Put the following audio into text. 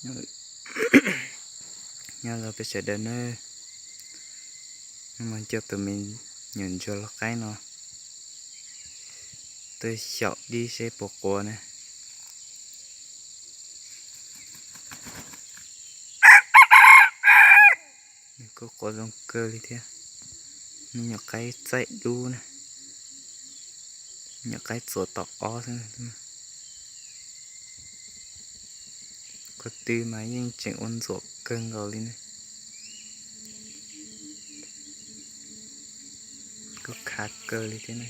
Nyob zoo peb sawv daws nawb, mus coj tus me nyuam ntsuag lau qaib no tuaj xyaum dib seb puas quav na. Nws kuj quav zoo kawg li thiab. Me nyuam qaib txaij dub na, me nyuam qaib txuas tom ob xwb. Ko tw mas yeej tseem ua ntxuam kawg nkaus li ne. Kuj khav kawg li thiab ne.